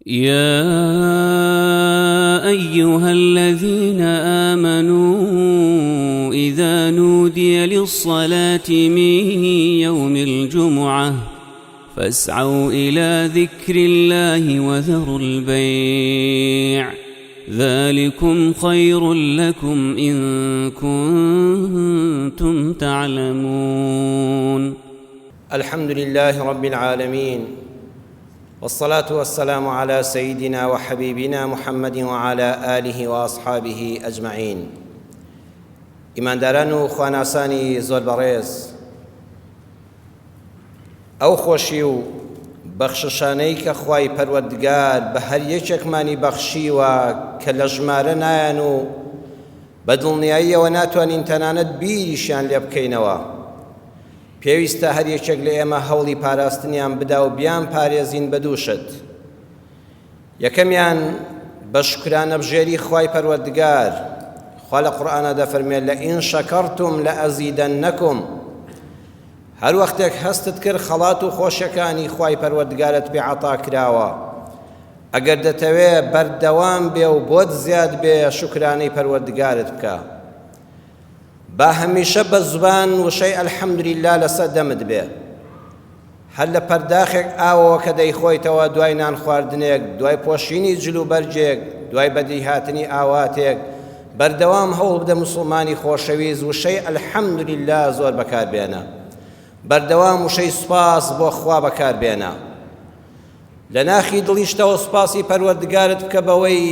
يا أيها الذين آمنوا إذا نودي للصلاة من يوم الجمعة فاسعوا إلى ذكر الله وذروا البيع ذلكم خير لكم إن كنتم تعلمون. الحمد لله رب العالمين والصلاة والسلام على سيدنا وحبيبنا محمد وعلى آله وأصحابه أجمعين. ئیمانداران و خواناسانی زۆر بەڕێز، ئەو خۆشی و بەخششانەی کە خوای پەروەردگار بە هەر یەکێکمانی بەخشیوە کە لە ژمارە نایەن و بە دڵنیاییەوە ناتوانین تەنانەت بیریشیان لێ بکەینەوە، پێویستە هەر یەکێک لە ئێمە هەوڵی پاراستنیان بدا و بیانپارێزین بە دوو شت. یەکەمیان بە شوکرانەبژێری خوای پەروەردگار، خوا لە قورئانا دەفەرموێ لئن شکرتم لازیدنکم، هەر وەختێک هەستت کرد خەڵات و خۆشیەکانی خوای پەروەردگارت پێ عەتا کراوە، ئەگەر دەتەوێ بەردەوام بێ و بۆت زیاد بێ شوکرانەی پەروەردگارت بکە. با هەمیشە بە زوبان وشەی الحمدللە لەسەر دەمت بێ. هەر لە پەرداخێک ئاوەوە کە دەیخۆیتەوە، دوای نان خواردنێک، دوای پۆشینی جل و بەرگێک، دوای بەدیهاتنی ئاواتێک، بەردەوام هەوڵبدە موسڵمانی خۆشەویست وشەی الحمدللە زۆر بەکاربێنە. بەردەوام وشەی سوپاس بۆ خوا بەکاربێنە. لە ناخی دڵیشتەوە سوپاسی پەروەردگارت بکە بەوەی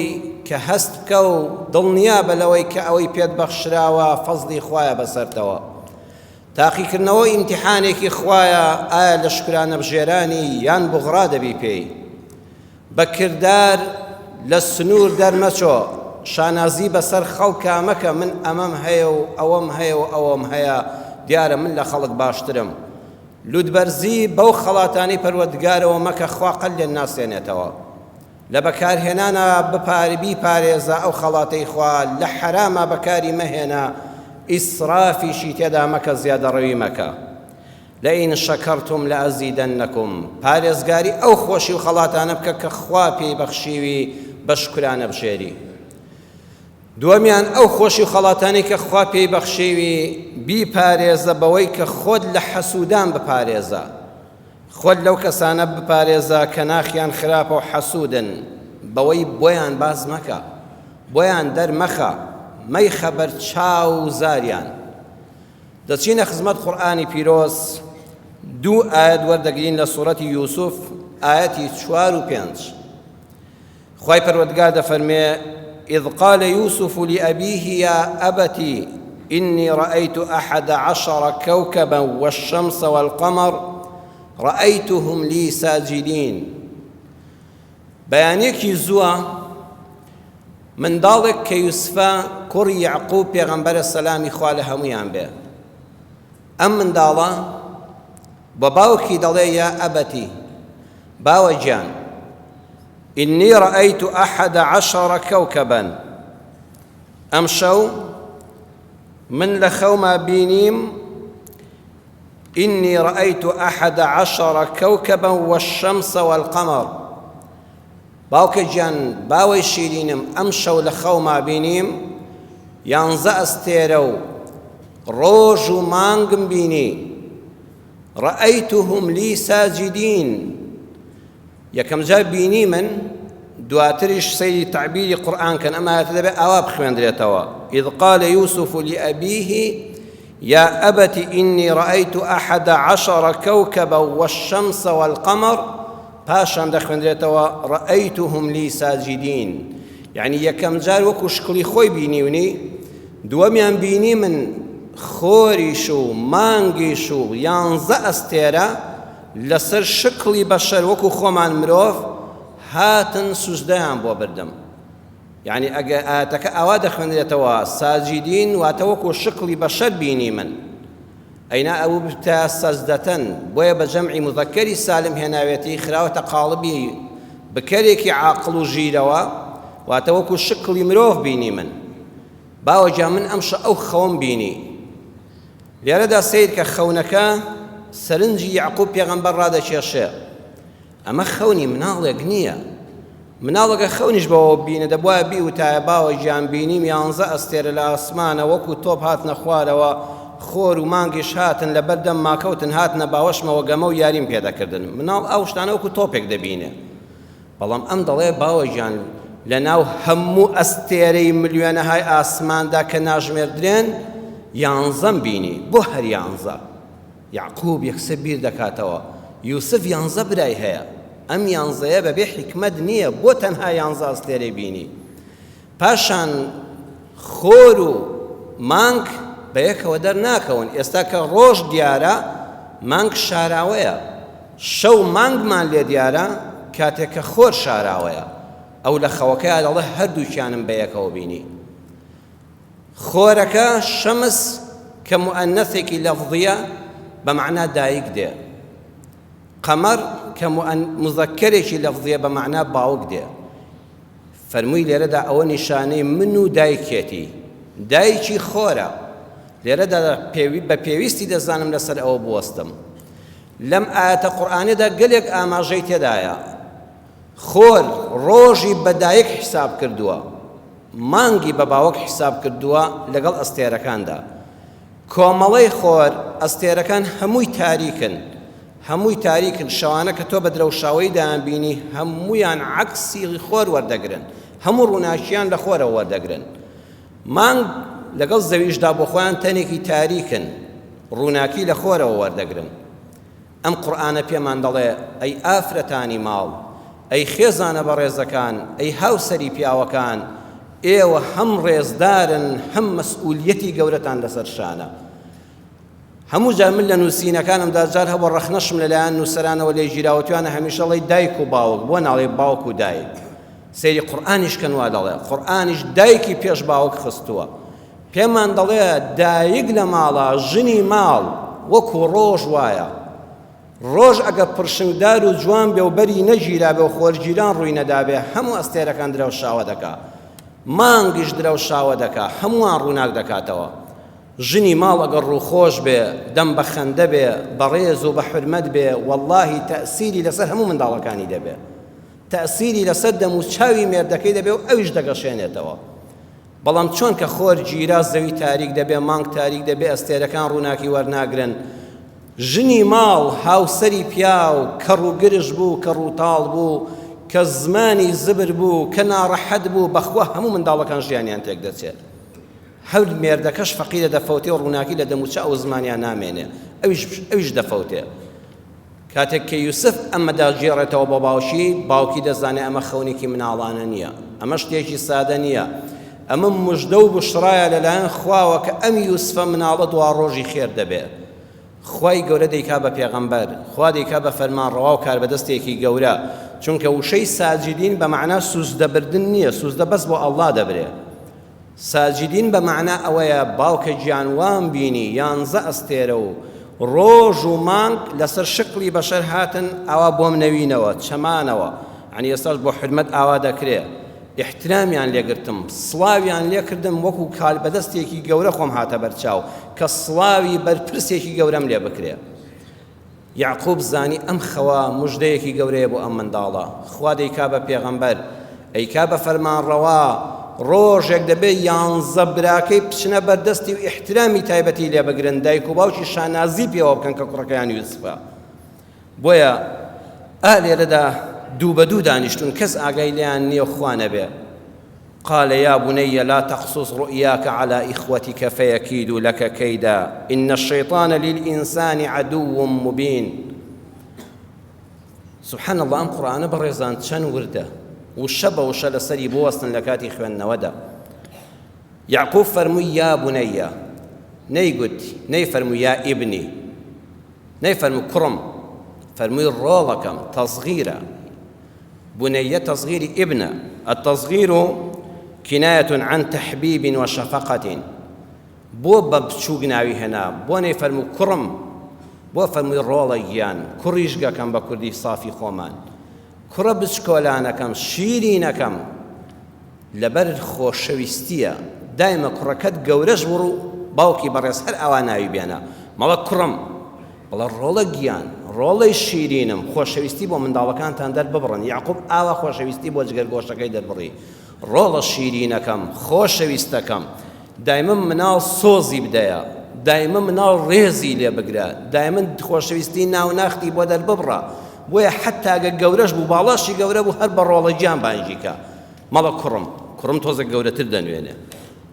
کە هەست بکە و دڵنیابە لەوەی کە ئەوەی پێت بەخشراوە فەزڵی خوایە بەسەرتەوە. تاقیکردنەوە و ئیمتیحانێکی خوایە ئایا لە شوکرانەبژێرانی یان بوغڕا دەبی پێی. بە کردار لە سنوور دەرمەچۆ، شانازی بەسەر خەڵکا مەکە من ئەمەم هەیە و ئەوەم هەیە و ئەوەم هەیە دیارە من لە خەڵک باشترم. لوتبەرزی بەو خەڵاتانەی پەروەردگارەوە مەکە خوا قەت لێت ناسێنێتەوە. لە بەکارهێنانا بپارێ بیپارێزە ئەو خەڵاتەی خوا لە حەراما بەکاری مەهێنە ئیسرافیشی تێدا مەکە زیادەڕەوی مەکە. لئن شکرتم لازیدنکم پارێزگاری ئەو خۆشی و خەڵاتانە بکە کە خوا پێی بەخشیوی بە شوکرانە بژێری. دووەمیان ئەو خۆشی و خەڵاتانەی کە خوا پێی بەخشیوی بیپارێزە بەوەی کە خۆت لە حەسوودان بپارێزە، خۆت لەو کەسانە بپارێزە کە ناخیان خراپە و حەسوودن، بەوەی بۆیان باس مەکە، بۆیان دەرمەخە، مەیخە بەر چاو و زاریان. دەچینە خزمەت قورئانی پیرۆز، دوو ئایەت وەردەگرین لە سوڕەتی یوسف ئایەتی 4 و 5. خوای پەروەردگار دەفەرموێ، اذ قال یوسف لابیه یا ابت انی رأیت احد عشر کوکبا والشمس والقمر رأیتهم لی ساجدین. بەیانێکی زووە منداڵێک کە یوسفە کوڕی یەعقوب پێغەمبەرە سەلامی خوا لە هەموویان بێ، ئەم منداڵە بە باوکی دەڵێ یا ئەبەتی، باوە گیان، ئینی رأیت احد عشر کوکبا، ئەمشەو من لە خەوما بینیم ئینی رأیت احد عشر کوکبا والشمس والقمر، باوکە گیان باوەی شیرینم ئەمشەو لە خەوما بینیم یانزە ئەستێرە و ڕۆژ و مانگم بینی، رأیتهم لی ساجدین، یەکەم جار بینی من دواتریش سەیری تەعبیری قورئان کەن ئەم ئایەتە دەبێت ئاوا بخوێندرێتەوە اذ قال یوسف لأبیه یا أبت إنی رأیت أحد عشر کوکبا والشمس والقمر پاشان دەخوێندرێتەوە رأیتهم لی ساجدین یعنی یەکەم جار وەکو شکڵی خۆی بینیونی دووەمیان بینی من خۆریش و مانگیش و یانزە ئەستێرە لەسەر شکڵی بەشەر وەکو خۆمان مرۆڤ هاتن سوجدەیان بۆ بردم. یعنی ئەگەر ئایەتەکە ئاوا دەخوێنرێتەوە ساجدین واتە وەکو شکڵی بەشەر بینی من ئەینا ئەو بتە سەجدەتەن بۆیە بە جەمعی مذەکەری سالم هێناوێتی خراوەتە قاڵبی بکەرێکی عاقڵ و ژیرەوە واتە وەکو شکڵی مرۆڤ بینی من باوە گیان من ئەمشە ئەو خەوم بینی لێرەدا سەیر کە خەونەکە سەرنجی یەعقوب پێغەمبەر ڕادەکێشێ. ئەمە خەونی مناڵێک نییە. مناڵەکە خەونیش بەوە بینە دەبوایە بیوتایە باوە گیان بینیم یانزە ئەستێرە لە ئاسمانە وەکو تۆپ هاتنە خوارەوە خۆر و مانگیش هاتن لەبەر دەمما کەوتن هاتنە باوەشمەوە گەمە و یاریم پێ دەکردن مناڵ ئەو شتانە وەکو تۆپێک دەبینێ بەڵام ئەم دەڵێ باوە گیان لەناو هەموو ئەستێرەی ملیۆنەهای ئاسماندا کە ناژمێردرێن یانزەم بینی بۆ هەر یانزە یەعقوب یەکسەر بیر دەکاتەوە، یوسف یانزە برای هەیە، ئەم یانزەیە بەبێ حیکمەت نییە، بۆ تەنها یانزە ئەستێرەی بینی؟ پاشان خۆر و مانگ بەیەکەوە دەرناکەون، ئێستا کە ڕۆژ دیارە مانگ شاراوەیە، شەو مانگمان لێ دیارە کاتێک کە خۆر شاراوەیە. ئەو لە خەوەکەیا دەڵێ هەردووکیانم بەیەکەوە بینی. خۆرەکە، شەمس، کە موئەنەسێکی لەفزییە بە مەعنا دایک دێ. قەمەر کە موزەککەرێکی لەفزییە بە مەعنا باوک دێ. فەرمووی لێرەدا ئەوە نیشانەی من و دایکێتی. دایکی خۆرە. لێرەدا بە پێویستی دەزانم لەسەر ئەوە بوەستم. لەم ئایەتە قورئانیەدا گەلێک ئاماژەی تێدایە. خۆر ڕۆژی بە دایک حیساب کردووە. مانگی بە باوک حیساب کردووە لەگەڵ ئەستێرەکاندا. کۆمەڵەی خۆر، ئەستێرەکان هەمووی تاریکن، هەمووی تاریکن، شەوانە کە تۆ بە درەوشاوەیی دەیانبینی هەموویان عەکسی خۆر وەردەگرن، هەموو ڕووناکییان لە خۆرەوە وەردەگرن. مانگ لەگەڵ زەویشدا بۆ خۆیان تەنێکی تاریکن، ڕووناکی لە خۆرەوە وەردەگرن. ئەم قورئانە پێمان دەڵێ ئەی ئافرەتانی ماڵ، ئەی خێزانە بەڕێزەکان، ئەی هاوسەری پیاوەکان، ئێوە هەم ڕێزدارن هەم مەسئولیەتی گەورەتان لەسەر شانە. هەموو جار من لە نووسینەکانمدا جار هەبووە ڕەخنەشم لەلایەن نووسەرانەوە لێ گیراوە توانە هەمیشە ڵێی دایک و باوک بۆ ناڵێ باوک و دایک سەیری قورئانیش کەن وا دەڵێ قورئانیش دایکی پێش باوک خستووە پێمان دەڵێ دایک لە ماڵا ژنی ماڵ وەکو ڕۆژ وایە ڕۆژ ئەگەر پرشنگدار و جوان بێ و بەری نەگیرابێ و خۆرگیران ڕووی نەدابێ هەموو ئەستێرەکان درەوشاوە دەکا مانگیش درەوشاوە دەکا هەمووان ڕووناک دەکاتەوە ژنی ماڵ ئەگەر ڕووخۆش بێ دەم بە خەندە بێ بەڕێز و بە حورمەت بێ وەڵڵاهی تەئسیری لەسەر هەموو منداڵەکانی دەبێ تەئسیری لەسەر دەم و چاوی مێردەکەی دەبێ و ئەویش دەگەشێنێتەوە بەڵام چۆن کە خۆر گیرا زەوی تاریک دەبێ، مانگ تاریک دەبێ، ئەستێرەکان ڕووناکی وەرناگرن. ژنی ماڵ، هاوسەری پیاو، کە ڕووگرژ بوو، کە ڕووتاڵ بوو، کە زمانی زبر بوو، کە ناڕەحەت بوو، بەخوا هەموو منداڵەکان ژیانیان تێک دەچێت. هەر مێردەکەش فەقیرە دەفەوتێ و ڕووناکی لە دەموچاو و زمانیا نامێنێ، ئەویش ئەویش دەفەوتێ. کاتێک کە یوسف ئەمە دەگێڕێتەوە بۆ باوکی، باوکی دەزانێت ئەمە خەونێکی مناڵانە نییە، ئەمە شتێکی سادە نییە، ئەمە مژدە و بوشرایە لەلایەن خواوە کە ئەم یوسفە مناڵە دواڕۆژی خێر دەبێ. خوای گەورە دەیکا بە پێغەمبەر، خوا دەیکا بە فەرمانڕەوا و کاربەدەستێکی گەورە، چونکە وشەی ساجدین بە مەعنا سوزدەبردن نییە، سوزدە بەس بۆ ئەڵڵا دەبرێ. ساجدین بە مەعنا ئەوەیە باوکە گیان وام بینی یانزە ئەستێرە و ڕۆژ و مانگ لەسەر شکڵی بەشەر هاتن ئاوا بۆم نەوینەوە چەمانەوە یانی ئێستاش بۆ حورمەت ئاوا دەکرێ ئیحترامیان لێگرتم سڵاویان لێکردم وەکو کاربەدەستێکی گەورە خۆم هاتە بەرچاو کە سڵاوی بەرپرسێکی گەورەم لێ بکرێ. یەعقوب زانی ئەم خەوە موژدەیەکی گەورەیە بۆ ئەم منداڵە، خوا دەیکا بە پێغەمبەر، ئەیکا بە فەرمانڕەوا، ڕۆژێک دەبێ یانزە براکەی بچنە بەردەستی و ئیحترامی تایبەتی لێ بگرن، دایک و باوکی شانازی پێوە بکەن کە کوڕەکەیان یوسفە. بۆیە ئا لێرەدا دوو بە دوو دانیشتوون، کەس ئاگای لێیان نییە و خوا نەبێ. قال یا بنی لا تقصص رؤیاک علی اخوتک فیکیدوا لک کیدا ان الشیطان للانسان عدو مبین. سبحان اللە ئەم قورئانە بەڕێزان چەند وردە، وشە بە وشە لەسەری بوەستن لە کاتی خوێندنەوەدا. یعقوب فەرمووی یا بنیە، نەیگوت، نەیفەرموو یا ئیبنی، نەیفەرموو کوڕم، فەرمووی ڕۆڵەکەم، تەسغیرە. بنیە تصغیری ابنە، التصغیر کنایە عن تحبیب و شفقە، بۆ بە بچووک ناوی هێنا، بۆ نەیفەرموو کوڕم، بۆ فەرمووی ڕۆڵە گیان، کوڕیژگەکەم بە کوردی سافی خۆمان، کوڕە بچکۆلانەکەم، شیرینەکەم، لەبەر خۆشەویستیە، دایمە کوڕەکەت گەورەش بوو باوکی بەڕێز هەر ئاوا ناوی بێنە، مەڵە کوڕم، بەڵێ ڕۆڵە گیان، ڕۆڵەی شیرینم، خۆشەویستی بۆ منداڵەکانتان دەرببڕن، یەعقوب ئاوا خۆشەویستی بۆ جگەرگۆشەکەی دەربڕی، ڕۆڵە شیرینەکەم، خۆشەویستەکەم، دایمە مناڵ سۆزی بدەیە، دایمە مناڵ ڕێزی لێ بگرە، دایمە خۆشەویستی ناو ناختی بۆ دەرببڕە، بۆیە حەتتا گەر گەورەش بوو، باڵاشی گەورە بوو، هەر بە ڕۆڵە گیان بانگی کە. مەڵە کوڕم، کوڕم تۆزێک گەورەتر دەنوێنێ.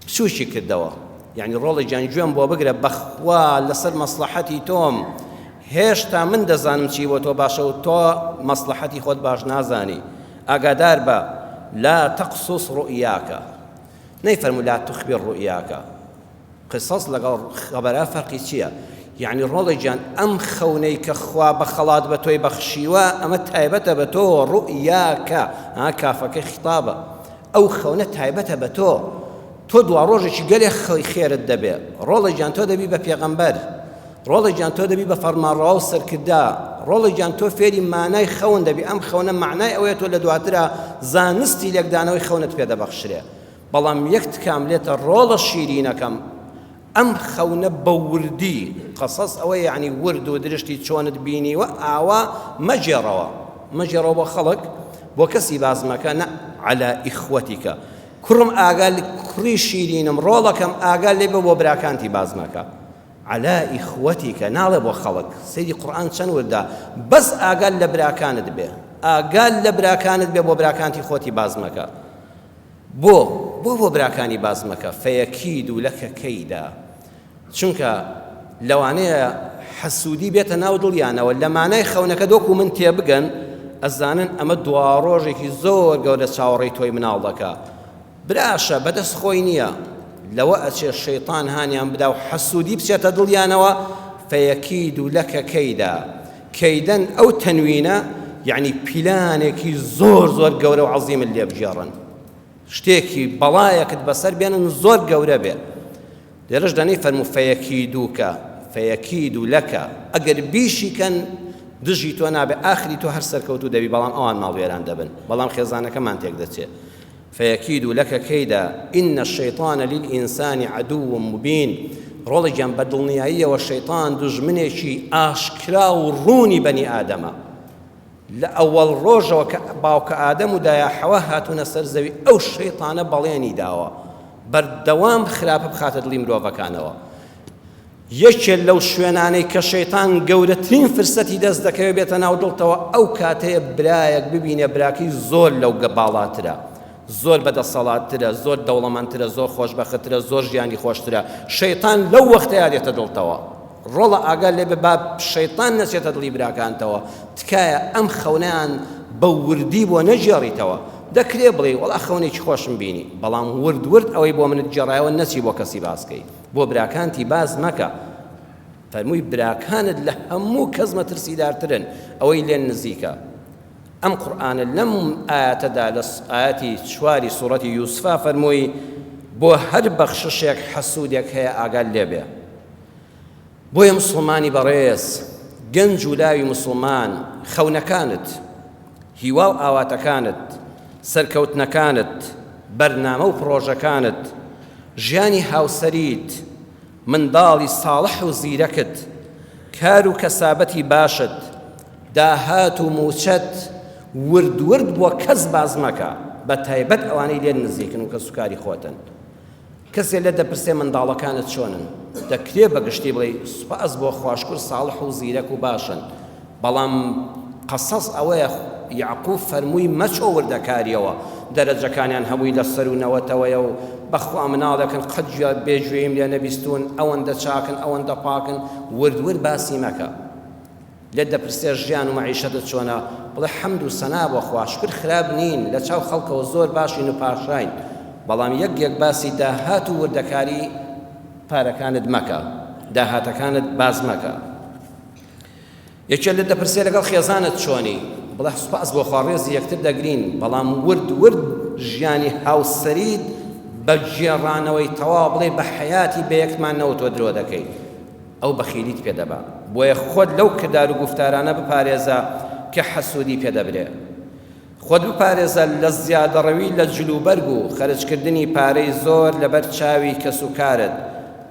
بچووکی کردەوە. یەعنی ڕۆڵە گیان گوێم بۆ بگرە، بەخوا لەسەر مەسڵەحەتی تۆم، هێشتا من دەزانم چی بۆ تۆ باشە و تۆ مەسڵەحەتی خۆت باش نازانی. ئاگادار بە، لا تقصص رؤیاک. نەیفەرموو لا تخبر رؤیاک. قصص لەگەڵ خەبەرا فەرقی چییە؟ یەعنی ڕۆڵە گیان ئەم خەونەی کە خوا بە خەڵات بە تۆی بەخشیوە ئەمە تایبەتە بە تۆ ڕوئیاکە ها کافەکەی خیتابە ئەو خەونە تایبەتە بە تۆ تۆ دواڕۆژێکی گەلێ خێرت دەبێ ڕۆڵە گیان تۆ دەبی بە پێغەمبەر ڕۆڵە گیان تۆ دەبی بە فەرمانڕەوا و سەرکردە ڕۆڵە گیان تۆ فێری مانای خەون دەبی ئەم خەونە معنای ئەوەیە تۆ لە دواترا زانستی لێکدانەوەی خەونت پێ دەبەخشرێ بەڵام یەک تکام لێتە ڕۆڵە شیرینەکەم ئەم خەونە بە وردی قەسەس ئەوە یعنی ورد و درشتی چۆنت بینیوە ئاوا مەگێڕەوە مەگێڕەوە بۆ خەڵک بۆ کەسی باس مەکە نە عەلا ئیخوەتیکە کوڕم ئاگا کوڕی شیرینم ڕۆڵەکەم ئاگا لێ بە بۆ براکانتی باس مەکە عەلا ئیخوەتیکە ناڵێ بۆ خەڵک سەیری قورئان چەند وردە بەس ئاگات لە براکانت بێ ئاگات لە براکانت بێ بۆ براکانتی خۆتی باس مەکە بۆ؟ بۆ بۆ براکانی باس مەکە، فیکیدو لک کیدا، چونکە لەوانەیە حەسوودی بێتە ناو دڵیانەوە لە مانای خەونەکەت وەکو من تێبگەن، ئەزانن ئەمە دواڕۆژێکی زۆر گەورە چاوەڕێی تۆی مناڵ دەکا، براشە بەدەست خۆی نییە، لەوە ئەچێ شەیتان هانیان بدا و حەسوودی بچێتە دڵیانەوە، فیکیدو لک کیدا، کەیدەن ئەو تەنوینە یەعنی پیلانێکی زۆر زۆر گەورە و عەزیمت لێ بگێڕن شتێکی بەڵایەکت بەسەر بێنن زۆر گەورە بێ لێرەش دەنەی فەرموو فەیەکیدوکە فەیەکیدو لەکە ئەگەر بیشیکەن دژی تۆ نابێ ئاخری تۆ هەر سەرکەوتوو دەبی بەڵام ئەوان ماڵوێران دەبن بەڵام خێزانەکەمان تێک دەچێت فیکید لک کیدا ان الشیطان للانسان عدو مبین ڕۆڵە گیان بە دڵنیاییەوە شەیتان دوژمنێکی ئاشکرا و ڕوونی بەنی ئادەمە لە ئەوەڵ ڕۆژەوە کە باوکە ئادەم و دایە حەوا هاتوونە سەر زەوی ئەو شەیتانە بەڵێنی داوە بەردەوام خراپە بخاتە دڵی مرۆڤەکانەوە یەکێ لەو شوێنانەی کە شەیتان گەورەترین فرسەتی دەست دەکەوێت بێتە ناو دڵتەوە ئەو کاتەیە برایەک ببینێ براکەی زۆر لەو باڵاترە زۆر بەدەسەڵاتترە زۆر دەوڵەمەندترە زۆر خۆشبەختترە زۆر ژیانی خۆشترە شەیتان لەو وەختەیا دێتە دڵتەوە ڕۆڵە ئاگا لێ بێ با شەیتان نەچێتە دڵی براکانتەوە تکایە ئەم خەونەیان بە وردی بۆ نەگێڕیتەوە دەکرێ بڵێ وەڵا خەونێکی خۆشم بینی بەڵام ورد ورد ئەوەی بۆ منت گێڕایەوە نەچی بۆ کەسی باسکەی بۆ براکانتی باس مەکە فەرمووی براکانت لە هەموو کەس مەترسیدارترن ئەوەی لێن نزیکە ئەم قورئانە لەم ئاەتەدا لە ئاەتی چواری سوڕەتی یوسفا فەرمووی بۆ هەر بەخششێک حەسوودێک هەیە ئاگات لێبێ بۆیە مسوڵمانی بەڕێز گەنج و لاوی مسوڵمان خەونەکانت هیوا و ئاواتەکانت سەرکەوتنەکانت بەرنامە و پڕۆژەکانت ژیانی هاوسەریت منداڵی ساڵح و زیرەکت کار و کەسابەتی باشت داهات و موچەت ورد ورد بۆ کەس باس مەکە بە تایبەت ئەوانەی لێت نزیکن و کەسوکاری خۆتن کەسێ لێت دەپرسێ منداڵەکانت چۆنن؟ دەکرێ بە گشتی بڵێی سوپاس بۆ خوا شکور ساڵح و زیرەک و باشن، بەڵام قەسەس ئەوەیە یەعقوب فەرمووی مەچۆ وردەکاریەوە، دەرەجەکانیان هەمووی لە سەروو نەوەتەوەیە و بەخوا مناڵێکن قەت بێ گوێیم لێ نەبیستوون، ئەوەندە چاکن ئەوەندە پاکن، ورد ورد باسی مەکە. لێت دەپرسێ ژیان و مەعیشەتت چۆنە؟ بڵێ حەمد و سەنا بۆ خوا شوکر خراپ نین، لە چاو خەڵکەوە زۆر باشین و پاشاین، بەڵام یەک یەک باسی داهات و وردەکاری پارەکانت مەکە، داهاتەکانت باس مەکە. یەکێ لێت دەپرسێ لەگەڵ خێزانت چۆنی؟ بڵێ سوپاس بۆ خوا ڕێزی یەکتر دەگرین، بەڵام ورد ورد ژیانی هاوسەریت بە گێڕانەوەی تەواو بڵێ بە حەیاتی بە یەکمان نەوتوە درۆ دەکەی. ئەو بەخیلیت پێ دەبا. بۆیە خۆت لەو کردار و گوفتارانە بپارێزە کە حەسوودی پێ دەبرێ. خۆت بپارێزە لە زیادەڕەوی لە جلوبەرگ و خەرجکردنی پارەی زۆر لەبەر چاوی کەسوکارت،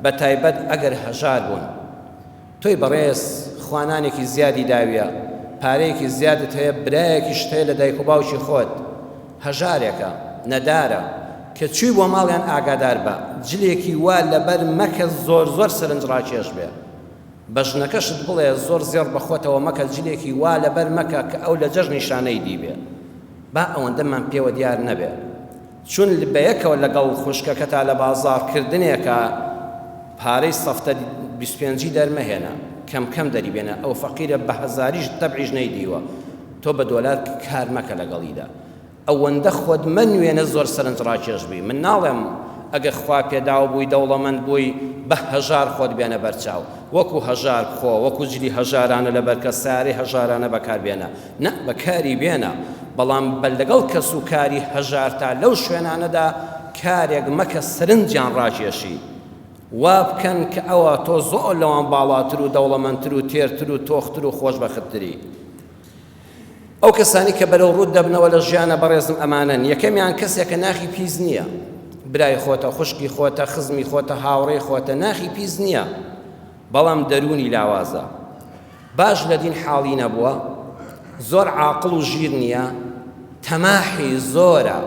بەتایبەت ئەگەر هەژار بوون. تۆی بەڕێز خوا نانێکی زیادی داویە، پارەیەکی زیادت هەیە، برایەکیشت هەیە لە دایک و باوکی خۆت، هەژارێکە، نەدارە، کە چووی بۆ ماڵیان ئاگادار بە، جلێکی وا لەبەر مەکە زۆر زۆر سەرنجڕاکێش بێ. بە ژنەکەشت بڵێ زۆر زێڕ بە خۆتەوە مەکە، جلێکی وا لەبەر مەکە کە ئەو لە جەژنیشا نەیدیبێ. با ئەوەندەمان پێوە دیار نەبێ. چون بەیەکەوە لەگەڵ خوشکەکەتا لە بازاڕ کردنێکا پارەی سەفتە 25 دەرمەهێنە کەم کەم دەری بێنە ئەو فەقیرە بە هەزاریش تەبعیش نەیدیوە تۆ بە دۆلار کار مەکە لەگەڵیدا ئەوەندە خۆت مەنوێنە زۆر سەرنج ڕاکێش بی من ناڵێم ئەگەر خوا پێداو بووی دەوڵەمەند بووی بە هەژار خۆت بێنە بەرچاو وەکو هەژار بخۆ وەکو جلی هەژارانە لەبەرکە سارەی هەژارانە بەکار بێنە نا بەکاری بێنە بەڵام بە لەگەڵ کەس و کاری هەژارتا لەو شوێنانەدا کارێک مەکە سەرنجیان ڕاکێشی وا بکەن کە ئەوە تۆ زۆر لەوان باڵاتر و دەوڵەمەندتر و تێرتر و تۆختر و خۆشبەختتری. ئەو کەسانی کە بەرەو ڕووت دەبنەوە لە ژیانە بەڕێزم ئەمانەن یەکەمیان کەسێکە ناخی پیس نییە برای خۆتە خوشکی خۆتە خزمی خۆتە هاوڕێی خۆتە ناخی پیس نییە بەڵام دەروونی لاوازە باش لە دین حاڵی نەبووە، زۆر عاقڵ و ژیر نییە، تەماحی زۆرە.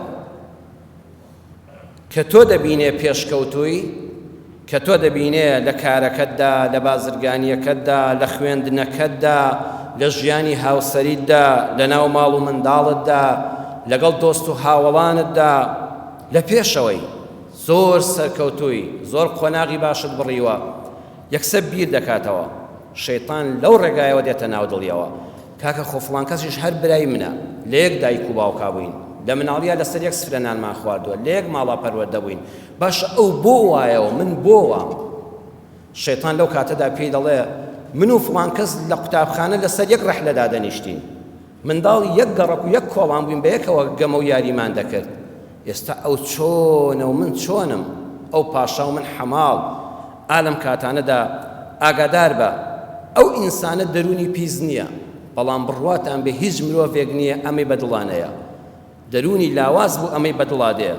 کە تۆ دەبینێ پێشکەوتووی، کە تۆ دەبینێ لە کارەکەتدا، لە بازرگانییەکەتدا، لە خوێندنەکەتدا، لە ژیانی هاوسەریتدا، لە ناو ماڵ و منداڵتدا، لەگەڵ دۆست و هاوەڵانتدا لە پێشەوەی، زۆر سەرکەوتووی، زۆر قۆناغی باشت بڕیوە. یەکسەر بیر دەکاتەوە شەیتان لەو ڕێگایەوە دێتە ناو دڵیەوە کاکە خۆ فڵان کەسیش هەر برای منە لە یەک دایک و باوکا بووین لە مناڵیا لەسەر یەک سفرە نانمان خواردووە لە یەک ماڵا پەروەردە بووین باشە ئەو بۆ وایە و من بۆ وام شەیتان لەو کاتەدا پێی دەڵێ من و فڵان کەس لە قوتابخانە لەسەر یەک ڕەحلە دادەنیشتین منداڵی یەک گەڕەک و یەک کۆڵان بووین بەیەکەوە گەمە و یاریمان دەکرد ئێستا ئەو چۆنە و من چۆنم ئەو پاشا و من حەماڵ ئا لەم کاتانەدا ئاگادار بە ئەو ئینسانە دەروونی پیس نییە بەڵام بڕواتان بێ هیچ مرۆڤێک نییە ئەمەی بەدڵانەیە دەروونی لاواز بوو ئەمەی بەدڵا دێ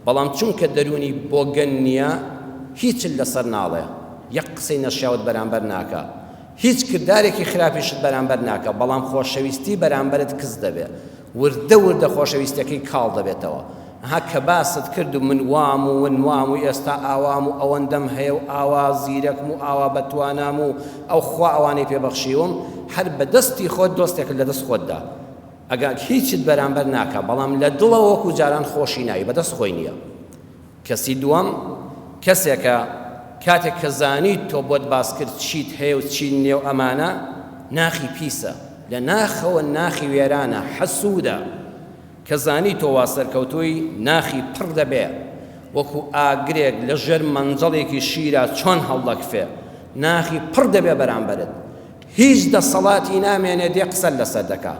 بەڵام چونکە دەروونی بۆگەن نییە هیچت لەسەر ناڵێ یەک قسەی نەشیاوت بەرامبەر ناکا هیچ کردارێکی خراپیشت بەرامبەر ناکا بەڵام خۆشەویستی بەرامبەرت کز دەبێ وردە وردە خۆشەویستیەکەی کاڵ دەبێتەوە ها کە باست کرد و من وام و ون وام و ئێستا ئاوام و ئەوەندەم هەیە و ئاوا زیرەکم و ئاوا بەتوانام و ئەو خوا ئەوانەی پێ بەخشیوم هەر بەدەستی خۆت دۆستێکت لەدەست خۆت دا ئەگەر هیچت بەرامبەر ناکا بەڵام لە دڵەوە وەکو جاران خۆشی ناوی بەدەست خۆی نییە کەسی دووەم کەسێکە کاتێک کە زانیت تۆ بۆت باس کرد چیت هەیە و چیت نییە و ئەمانە ناخی پیسە لە ناخەوە ناخی وێرانە حەسوودە کە زانی تۆ وا سەرکەوتووی ناخی پڕ دەبێ وەکو ئاگرێک لە ژێر مەنجەڵێکی شیرا چۆن هەڵدەکفێ ناخی پڕ دەبێ بەرامبەرت هیچ دەسەڵاتی نامێنێ دێ قسەت لەسەر دەکا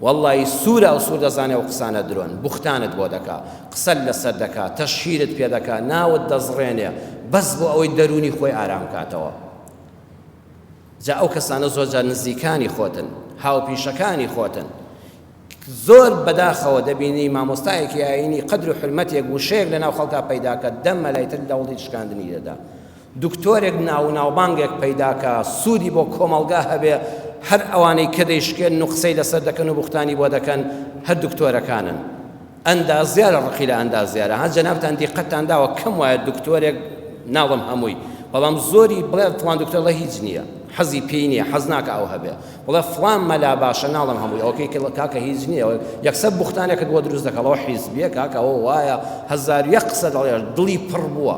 وەڵڵایی سوورا و سوور دەزانێ ئەو قسانە درۆن بوختانت بۆ دەکا قسەت لەسەر دەکا تەشهیرت پێ دەکا ناوت دەزڕێنێ بەس بۆ ئەوەی دەروونی خۆی ئارام کاتەوە جا ئەو کەسانە زۆر جار نزیکانی خۆتن هاوپیشەکانی خۆتن زۆر بەداخەوە دەبینی مامۆستایەکی ئایینی قەدر و حرمەتێک وشەیەک لەناو خەڵکا پەیدا کە دە مەلای تر لەوڵی شکاندنی دەدا دکتۆرێک ناو و ناوبانگێک پەیدا کا سوودی بۆ کۆمەڵگا هەبێ هەر ئەوانەی کە دەیشکێنن و قسەی لەسەر دەکەن و بوختانی بۆ دەکەن هەر دکتۆرەکانن ئەندازیارە ڕقی لە ئەندازیارە ها جەنابتان دیقەتتان داوە کەم وایە دکتۆرێک ناڵم هەمووی بەڵام زۆری بڵێ فڵان دکتۆر ڵێ هیچ نییە حەزی پێی نییە حەز ناکە ئەو هەبێ بڵێ فڵان مەلا باشە ناڵم هەمووی ئەوکەی کاکە هیچ نییە یەکسەر بوختانێکت بۆ دروست دەکەڵەوە حیزبیە کاکە ئەوە وایە 1001 قسە دەڵێ دڵی پڕ بووە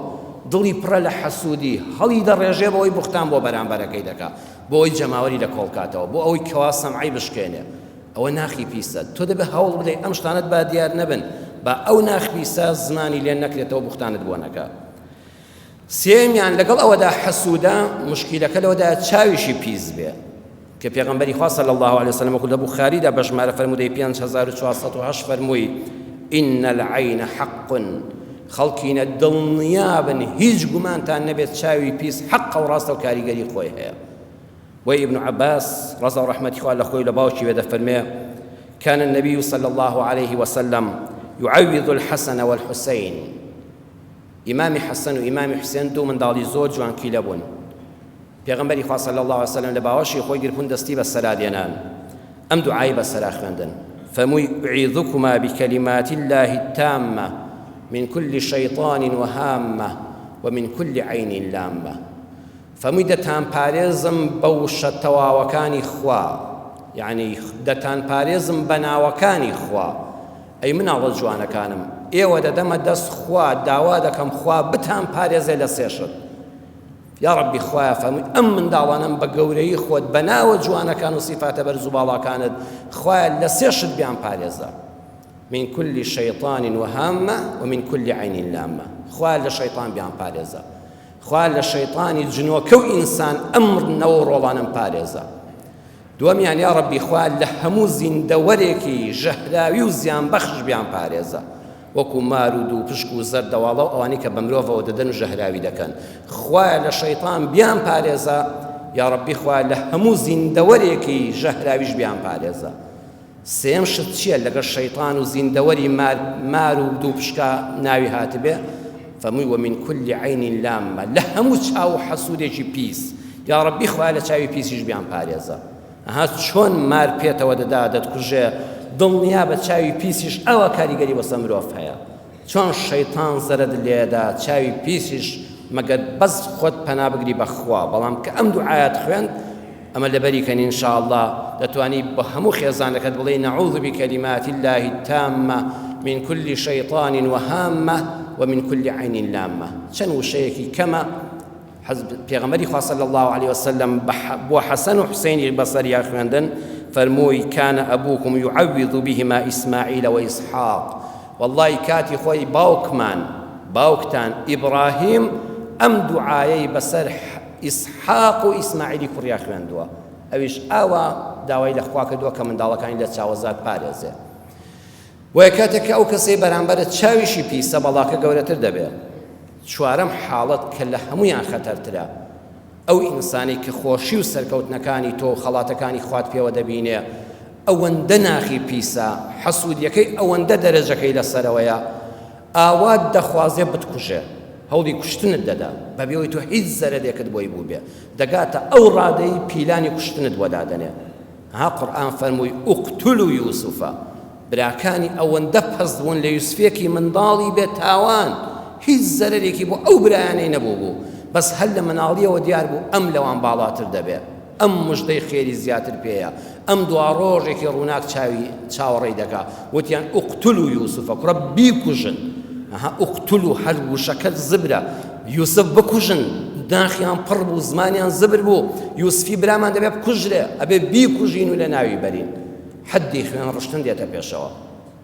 دڵی پڕە لە حەسوودی، هەڵی دەڕێژێ بەوەی بوختان بۆ بەرامبەرەکەی دەکا، بۆ ئەوەی جەماوەری لە کۆڵ کاتەوە، بۆ ئەوەی کەوا سەمعەی بشکێنێ. ئەوە ناخی پیسە. تۆ دەبێ هەوڵ بدەی ئەم شتانەت با دیار نەبن، با ئەو ناخ پیسە زمانی لێ نەکرێتەوە بوختانت بۆ نەکا. سێیەمیان لەگەڵ ئەوەدا حەسوودە، موشکیلەکە لەوەدایە چاویشی پیس بێ. کە پێغەمبەری خوا صلی اللە علیە وسلم وەکو لە بوخاریدا بە ژمارە فەرموودەی 5408 فەرمووی إن العین حق خەڵکینە دڵنیابن هیچ گومانتان نەبێت چاوی پیس حەقە و ڕاستە و کاریگەری خۆی هەیە وی ابن عباس ڕەزا و ڕەحمەتی خوا لە خۆی لە باوکی بێ دەفەرمێ كان النبي صلى الله عليه وسلم يعوض الحسن والحسين ئیمامی حەسەن و ئیمامی حوسێن دوو منداڵی زۆر جوانکیلە بوون. پێغەمبەری خوا صلی اللە علیە وسلم لە باوەشی خۆی گرپون دەستی بە سەرا دێنان ئەم دوعای بە سەرا خوێندن فەرمووی اعیذکما بکلمات الله التامە من كل شیطان وهامە ومن كل عین لامە فەرمووی دەتان پارێزم بە وشە تەواوەکانی خوا یعنی دەتان پارێزم بە ناوەکانی خوا ئەی مناڵە جوانەکانم ئێوە دەدەمە دەست خوا داوا دەکەم خوا بتان پارێزێ لە سێشت یاڕەبی خوایە فەرمووی ئەم منداڵانەم بە گەورەیی خۆت بە ناوە جوانەکان و سیفاتە بەرز و باڵاکانت خوایە لە سێ شت بیان پارێزە من كل شيطان وهامة ومن كل عين لامة خوایە لە شەیطان بیان پارێزە خوایە لە شەیطانی جنۆکە و ئینسان ئەم نەوە و ڕۆڵانم پارێزە دووەمیان یاڕەبی خوا لە هەموو زیندەوەرێکی ژەهراوی و زیانبەخش بیان پارێزە وەکو مار و دووپشک و زەردەواڵە و ئەوانەی کە بە مرۆڤەوە دەدەن و ژەهراوی دەکەن خوایە لە شەیتان بیان پارێزە یاڕەبی خوایە لە هەموو زیندەوەرێکی ژەهراویش بیان پارێزە سێم شت چییە لەگەڵ شەیتان و زیندەوەری مار مار و دووپشکا ناوی هاتبێ فەرمووی ومن كل عین لامە لە هەموو چاو و حەسوودێکی پیس یاڕەبی خوایە لە چاوی پیسیش بیان پارێزە ئەها چۆن مار پێتەوە دەدا دەتکوژێ دڵنیا بە چاوی پیسیش ئەوە کاریگەری بەسە مرۆڤ هەیە چۆن شەیتان زەرەد لێدا چاوی پیسیش مەگەر بەس خۆت پەنا بگری بە خوا بەڵام کە ئەم دوعایەت خوێند ئەمە لەبەری کەن ان شاء اللە دەتوانی بە هەموو خێزانەکەت بڵێی نعوذ بکلمات الله التامە من كل شیطان وهامە ومن كل عین لامە چەند وشەیەکی کەمە حەز پێغەمبەری خوا صلی الله علیه وسلم بۆ حەسەن و حوسەینی بەسەریا خوێندن فەرمووی کان ئەبوکم يعوذ بهما ئیسماعیل و ئیسحاق واللهی کاتی خۆی باوکمان باوکتان ئیبراهیم ئەم دوعایەی بەسەر ئیسحاق و ئیسماعیلی کوڕیا خوێندووە ئەویش ئاوا داوای لە خوا کردووە کە منداڵەکانی لە چاوەزار پارێزێ بۆیە کاتێک کە ئەو کەسەی بەرامبەرت چاویشی پیسە بەڵاکە گەورەتر دەبێ. چوارەم حاڵەت کە لە هەموویان خەتەرترە ئەو ئینسانەی کە خۆشی و سەرکەوتنەکانی تۆ و خەڵاتەکانی خوات پێوە دەبینێ ئەوەندە ناخی پیسە حەسوودیەکەی ئەوەندە دەرەجەکەی لەسەرەوەیە ئاوات دەخوازێ بتکوژێ هەوڵی کوشتنت دەدا بەبێ ئەوەی تۆ هیچ زەرەرێکت بۆی بووبێ دەگاتە ئەو ڕادەی پیلانی کوشتنت بۆ دادەنێ ها قورئان فەرمووی اقتلوا یوسف براکانی ئەوەندە پەست بوون لە یوسفێکی منداڵی بێ تاوان هیچ زەرەرێکی بۆ ئەو برایانەی نەبوو بوو بەس هەر لە مناڵیەوە دیار بوو ئەم لەوان باڵاتر دەبێ ئەم مژدەی خێری زیاتر پێیە ئەم دواڕۆژێکی ڕووناک چاوی چاوەڕێی دەکا وتیان اقتلوا یوسف کوڕە بیکوژن ئەها اقتلوا هەر وشەکە زبرە یوسف بکوژن ناخیان پڕ بوو زمانیان زبر بوو یوسفی برامان دەبێ بکوژرێ ئەبێ بیکوژین و لە ناوی بەرین حەدی خوێن ڕشتن دێتە پێشەوە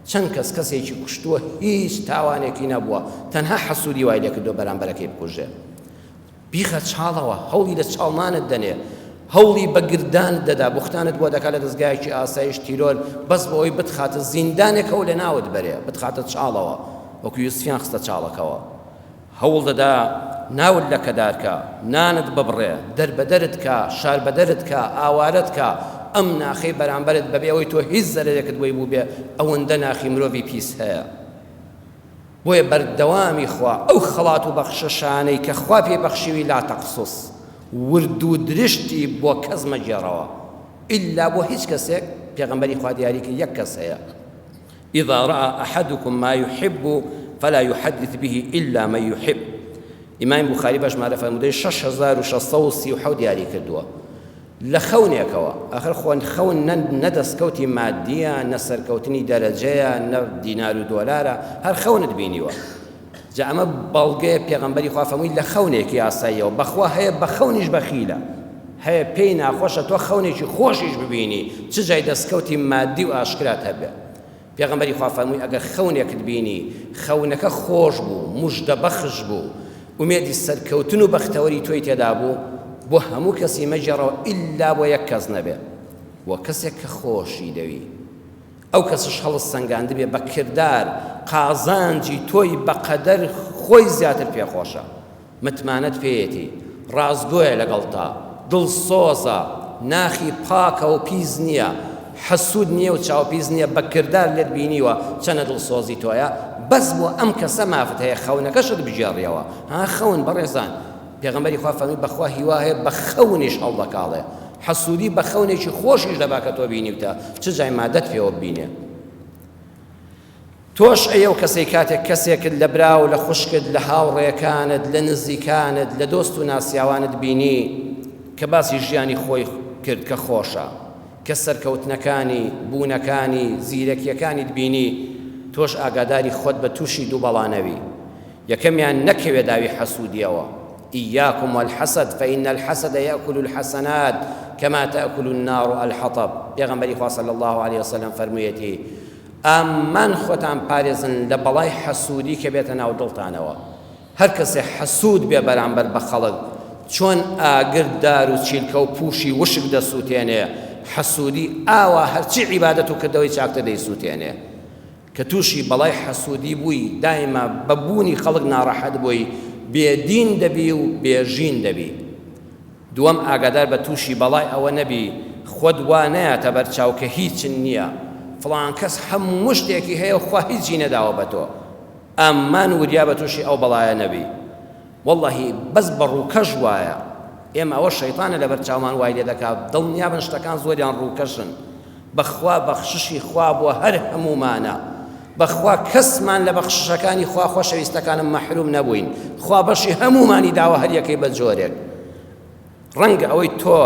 چەند کەس کەسێکی کوشتووە هیچ تاوانێکی نەبووە تەنها حەسوودی وای لێکردووە بەرامبەرەکەی بکوژێ بیخە چاڵەوە هەوڵی لە چاڵنانت دەنێ هەوڵی بە گردانت دەدا بوختانت بۆ دەکات لە دەزگایەکی ئاسایش تیرۆر بەس بۆ ئەوەی بتخاتە زیندانێکەوە لە ناوت بەرێ بتخاتە چاڵەوە وەکو یوسفیان خستە چاڵەکەوە هەوڵ دەدا ناوت لەکەدار کا، نانت ببڕێ، دەربەدەرت کا، شاربەدەرت کا، ئاوارەت کا، ئەم ناخەی بەرامبەرت بەبێ ئەوەی تۆ هیچ زەرەرێکت بۆی بووبێ، ئەوەندە ناخی مرۆڤی پیس هەیە. بۆیە بەردەوامی خوا ئەو خەڵات و بەخشەشانەی کە خوا پێی بەخشیوی لا تقصص، ورد و درشتی بۆ کەس مەگێڕەوە، ئیلا بۆ هیچ کەسێک، پێغەمبەری خوا دیاری کرد یەک کەس هەیە. اذا رأى احدکم ما یحب فلا یحدث به الا من یحب ئیمامی بوخاری بە ژمارە فەرموودەی 6637 دیاری کردووە لە خەونێکەوە ئەخر خۆن خەون نە دەستکەوتی مادیە نە سەرکەوتنی دەرەجەیە نە دینار و دۆلارە هەر خەونت بینیوە جا ئەمە بەڵگەیە پێغەمبەری خوا فەرمووی لە خەونێکی ئاساییەوە بەخوا هەیە بە خەونیش بەخیلە هەیە پێی ناخۆشە تۆ خەونێکی خۆشیش ببینی چ جای دەستکەوتی مادی و ئاشکرات هەبێ پێغەمبەری خوا فەرمووی ئەگەر خەونێکت بینی خەونەکە خۆش بوو مژدە بەخش بوو ئومێدی سەرکەوتن و بەختەوەری تۆی تێدا بوو بۆ هەموو کەسی مەگێڕەوە ئیلا بۆ یەک کەس نەبێ بۆ کەسێک کە خۆشی دەوی ئەو کەسەش هەڵسەنگاندبێ بە کردار قازانجی تۆی بەقەدەر خۆی زیاتر پێخۆشە متمانەت پێیەتی ڕاستگۆیە لەگەڵتا دڵسۆزە ناخی پاکە و پیس نییە حەسوود نییە و چاوپیس نییە بە کردار لێت بینیوە چەنە دڵسۆزی تۆیە بەس بۆ ئەم کەسە مافت هەیە خەونەکەشت بگێڕیەوە ها خەون بەڕێزان. پێغەمبەری خوا فەرمووی بەخوا هیوا هەیە بە خەونیش هەڵدەکاڵێ. حەسوودی بە خەونێکی خۆشیش دەبا کە تۆ بینیوتە، چ جای مادەت پێوە ببینێ. تۆش ئەی ئەو کەسەی کاتێک کەسێکت لە برا و لە خوشکت، لە هاوڕێکانت، لە نزیکانت، لە دۆست و ناسیاوانت بینی کە باسی ژیانی خۆی کرد کە خۆشە، کە سەرکەوتنەکانی، بوونەکانی، زیرەکییەکانیت بینی، تۆش ئاگاداری خۆت بە تووشی دوو بەڵا نەبی. یەکەمیان نەکەوێ داوی حەسوودیەوە، ایاکم والحسد فان الحسد یاکل الحسنات کما تاکل النار الحطب، پێغەمبەری خوا صلی اللە علیە وسلم فەرموویەتی، ئامان خۆتان پارێزن لە بەڵای حەسوودی کە بێتە ناو دڵتانەوە، هەر کەسێ حەسوود بێ بەرامبەر بە خەڵک چۆن ئاگر دار و چیلکە و پووشی وشک دەسووتێنێ، حەسوودی ئاوا هەرچی عیبادەت و کردەوەی چاکتە دەیسووتێنێ. کە تووشی بەڵای حەسوودی بووی دایما بە بوونی خەڵک ناڕەحەت بووی، بێ دین دەبی و بێ ژین دەبی. دووەم ئاگادار بە تووشی بەڵای ئەوە نەبی خۆت وا نەیاتە بەر چاو کە هیچت نییە، فڵان کەس هەموو شتێکی هەیە و خوا هیچی نەداوە بە تۆ. ئامان وریا بە تووشی ئەو بەڵایە نەبی. وەڵڵەهی بەس بە ڕووکەش وایە. ئێمە ئەوە شەیتانە لەبەر چاومان وای لێ دەکا، دڵنیابن شتەکان زۆریان ڕووکەشن. بەخوا بەخششی خوا بۆ هەر هەموومانە. بەخوا کەسمان لە بەخششەکانی خوا خۆشەویستەکانم مەحروم نەبووین. خوا بەشی هەموومانی داوە هەر یەکەی بە جۆرێک. ڕەنگە ئەوەی تۆ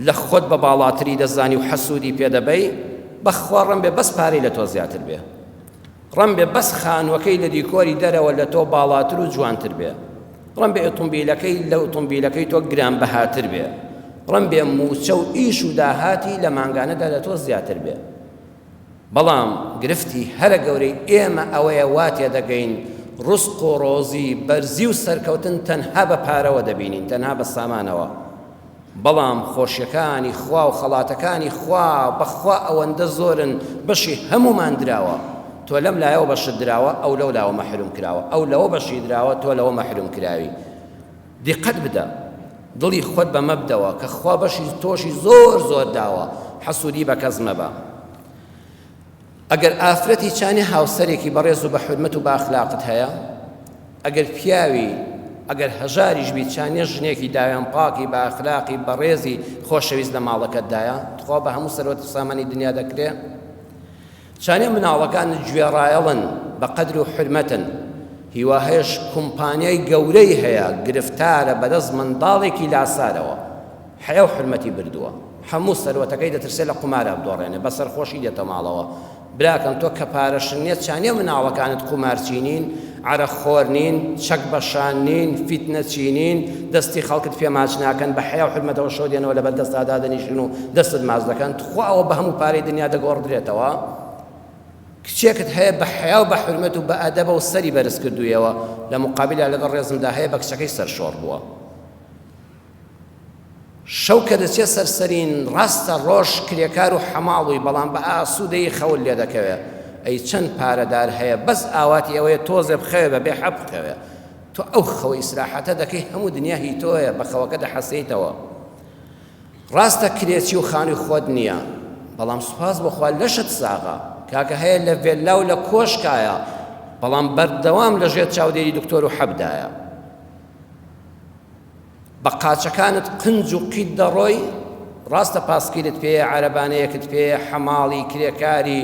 لە خۆت بە باڵاتری دەزانی و حەسوودی پێ دەبەی، بەخوا ڕەنبێ بەس پارەی لە تۆ زیاتر بێ. ڕەنبێ بەس خانووەکەی لە دیکۆری دەرەوە لە تۆ باڵاتر و جوانتر بێ. ڕەنبێ ئۆتۆمبیلەکەی لە ئۆتۆمبیلەکەی تۆ گرانبەهاتر بێ. ڕەنبێ مووچە و ئیش و داهاتی لە مانگانەدا لە تۆ زیاتر بێ. بەڵام گرفتی هەرە گەورەی ئێمە ئەوەیە وا تێدەگەین ڕزق و ڕۆزی، بەرزی و سەرکەوتن تەنها بە پارەوە دەبینین، تەنها بە سامانەوە. بەڵام خۆشیەکانی خوا و خەڵاتەکانی خوا بەخوا ئەوەندە زۆرن بەشی هەموومان دراوە تۆ لەم لایەوە بەشت دراوە ئەو لەو لاوە مەحروم کراوە ئەو لەوە بەشی دراوە تۆ لەوە مەحروم کراوی دیقەت بدە دڵی خۆت بەمە بدەوە کە خوا بەشی تۆشی زۆر زۆر داوە حەسوودی بە کەس مەبە ئەگەر ئافرەتی چانێ هاوسەرێکی بەڕێز و بە حورمەت و بە ئەخلاقت هەیە، ئەگەر پیاوی ئەگەر هەژاریش بی چانێ ژنێکی داوێن پاکی بە ئەخلاقی بەڕێزی خۆشەویست لە ماڵەکەتدایە، تخوا بە هەموو سەروەت و سامانی دنیا دەکرێ؟ چانێ مناڵەکانت گوێڕایەڵن بە قەدر و حورمەتن، هیوا هەیەش کومپانیای گەورەی هەیە گرفتارە بەدەست منداڵێکی لاسارەوە. حەیا و حورمەتی بردووە هەموو سەروەتەکەی دەترسێ لە قومارا بدۆڕێنێ بە سەرخۆشی دێتە ماڵەوە براکەم تۆ کە پارەشت نیە چانیە مناڵەکانت قومارچی نین عەرەق خۆر نین چەک بەشان نین فیتنەچی نین دەستی خەڵکت پێ ماچ ناکەن بە حەیا و حورمەتەوە شەو دێنەوە لەبەر دەستا دادەنیشن و دەستت ماچ دەکەن تخوا ئەوە بە هەموو پارەی دنیا دەگۆڕدرێتەوە کچێکت هەیە بە حەیا و بە حورمەت و بە ئەدەبە و سەری بەرز کردوویەوە لە مقابلا لەگەڵ ڕێزمدا هەیە بە کچەکەی سەرشۆڕ بووە شەو کە دەچێ سەر سەرین ڕاستە ڕۆژ کرێکار و حەماڵ بووی بەڵام بە ئاسوودەیی خەوت لێ دەکەوێ ئەی چەند پارەدار هەیە بەس ئاواتی ئەوەیە تۆزێ بخەوێ بە بێ حەب بخەوێ تۆ ئەو خەوە ئیسراحەتە دەکەی هەموو دنیا هی تۆیە بە خەوەکە دەحەسێیتەوە ڕاستە کرێچی و خانووی خۆت نییە بەڵام سوپاس بۆ خوا لەشت ساغە کاکە هەیە لە ڤێللا و لە کۆشکایە بەڵام بەردەوام لەژێر چاودێری دکتۆر و حەبدایە بە قاچەکانت قنج و قیت دەڕۆی، ڕاستە پاسکیلت پێیە، عەرەبانەیەکت پێیە، حەماڵی، کرێکاری،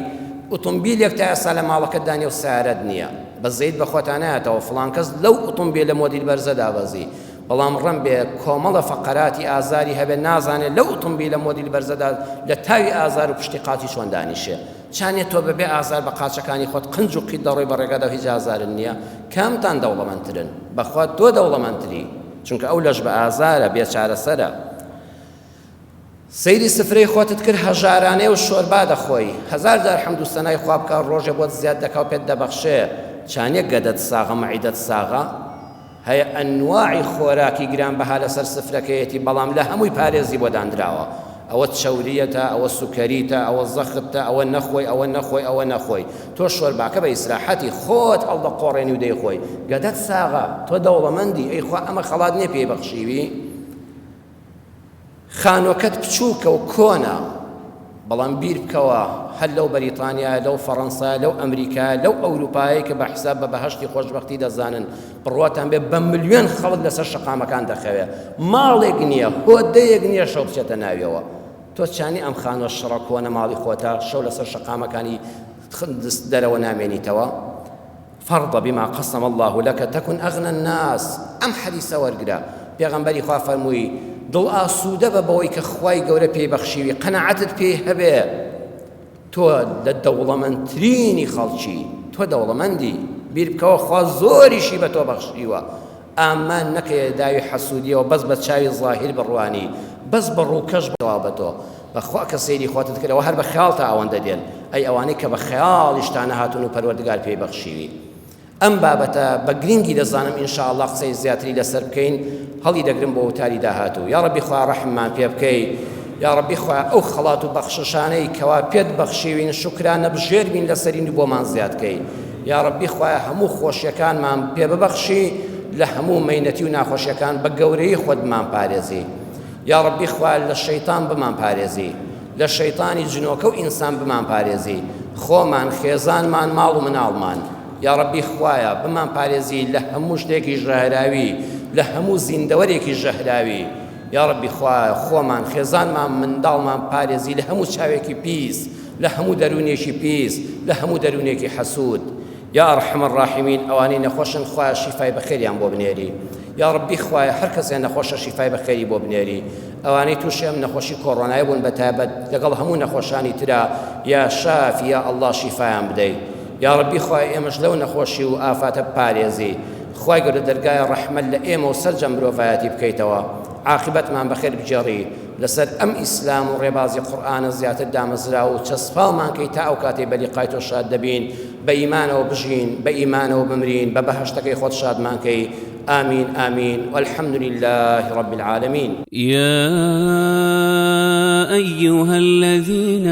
ئوتومبیلێک تا ئێستا لە ماڵەکەتدا نیە و سەیارەت نیە، بەزەیت بە خۆتا نایەتەوە فڵان کەس لەو ئوتومبیلە مۆدیل بەرزە دابەزی، بەڵام ڕەنبێ کۆمەڵە فەقەراتی ئازاری هەبێ نازانێ لەو ئوتومبیلە مۆدیل بەرزەدا لە تاوی ئازار و پشتی قاچی چۆن دانیشێ. چانێ تۆ بەبێ ئازار بە قاچەکانی خۆت قنج و قیت دەڕۆی بە ڕێگادا و هیچ ئازارت نییە؟ کامتان دەوڵەمەندترن؟ بەخوا تۆ دەوڵەمەندتری چونکە ئەو لەش بە ئازارە بێ چارەسەرە. سەیری سفرەی خۆتت کرد هەژارانەیە و شۆربا دەخۆی هەزار جار حەمد و سەنای خوا بکە ڕۆژێ بۆت زیاد دەکا و پێت دەبەخشێ چانێ گەدەت ساغە مەعیدەت ساغە هەیە ئەنواعی خۆراکی گرانبەها لەسەر سفرەکەیەتی بەڵام لە هەمووی پارێزی بۆ داندراوە ئەوە چەوریەتە ئەوە سوکەریتە ئەوە زەختتە ئەوە نەخۆی ئەوە نەخۆی ئەوە نەخۆی تۆ شۆرباکە بە ئیسراحەتی خۆت هەڵدەقۆڕێنی و دەیخۆی گەدەت ساغە تۆ دەوڵەمەندی ئەی خوا ئەمە خەڵات نییە پێی بەخشیوی خانوەکەت بچووکە و کۆنە. بەڵام بیر بکەوە هەر لەو بەریتانیا، لەو فەڕەنسا، لەو ئەمریکا، لەو ئەوروپایەی کە بە حساب بە بەهەشتی خۆشبەختی دەزانن، بڕواتان بێ بە ملیۆن خەڵک لەسەر شەقامەکان دەخەوێ، ماڵێک نییە، هۆدەیەک نییە شەو بچێتە ناویەوە. تۆ چانی ئەم خانووە شڕە کۆنە ماڵی خۆتە، شەو لەسەر شەقامەکانی دەرەوە نامێنیتەوە؟ فارض بما قسم اللە لک تکن اغنی الناس، ئەم حەدیسە وەرگرە، پێغەمبەری خوا فەرمووی، دڵ ئاسوودە بە بەوەی کە خوای گەورە پێی بەخشیوی، قەناعەتت پێی هەبێ، تۆ لە دەوڵەمەندترینی خەڵکی، تۆ دەوڵەمەندی، بیر بکەوە خوا زۆریشی بە تۆ بەخشیوە، ئامان نەکەیە داوی حەسوودیەوە بەس بە چاوی زاهیر بڕوانی، بەس بە ڕووکەش بڕوا بە تۆ، بەخوا کە سەیری خۆتت کرد ئەوە هەر بە خەیاڵتا ئەوەندە دێن، ئەی ئەوانەی کە بە خەیاڵیشتا نەهاتوون و پەروەردگار پێی بەخشیوی. ئەم بابەتە بە گرینگی دەزانم ان شاء اللە قسەی زیاتری لەسەر بکەین هەڵی دەگرم بۆ وتاری داهاتوو یاڕەبی خوایە ڕەحممان پێ بکەی یاڕەبی خوایە ئەو خەڵات و بەخششانەی کەوا پێت بەخشیوین شوکرانە بژێر بین لەسەرین و بۆمان زیاد کەی یاڕەبی خوایە هەموو خۆشیەکانمان پێ ببەخشی لە هەموو مەینەتی و ناخۆشیەکان بە گەورەی خۆت بمان پارێزی یاڕەبی خوایە لە شەیتان بمان پارێزی لە شەیتانی جنۆکە و ئینسان بمان پارێزی خۆمان خێزانمان ماڵ و مناڵمان یاڕەبی خوایە بمان پارێزی لە هەموو شتێکی ژەهراوی لە هەموو زیندەوەرێکی ژەهراوی یاڕەبی خوایە خۆمان خێزانمان منداڵمان پارێزی لە هەموو چاوێکی پیس لە هەموو دەروونێکی پیس لە هەموو دەروونێکی حەسوود یا ارحم الراحمین ئەوانەی نەخۆشن خوایە شیفای بەخێریان بۆ بنێری یاڕەبی خوایە هەر کەسێ نەخۆشە شیفای بەخێری بۆ بنێری ئەوانەی تووشی ئەم نەخۆشی کۆڕۆنای بوون بەتایبەت لەگەڵ هەموو نەخۆشانی ترا یا شافی یا ئەڵڵا شیفایان بدەی یاڕەبی خوایە ئێمەش لەو نەخۆشی و ئافاتە بپارێزی خوای گەورە دەرگای ڕەحمەت لە ئێمە و سەرجەم مرۆڤایەتی بکەیتەوە عاقبەتمان بەخێر بگێڕی لەسەر ئەم ئیسلام و ڕێبازی قورئانە زیاتر دامەزراو و چەسپاومان کەی تا ئەو کاتەی بە لیقای تۆ شاد دەبین بە ئیمانەوە بژین بە ئیمانەوە بمرین بە بەهەشتەکەی خۆت شادمان کەی آمین آمین والحمد لله رب العالمین. يا أيها الذين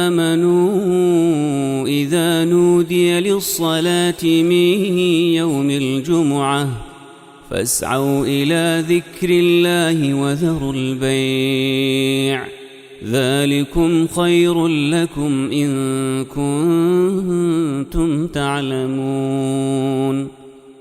آمنوا إذا نودي للصلاة من يوم الجمعة فاسعوا إلى ذكر الله وذروا البيع ذلكم خير لكم إن كنتم تعلمون.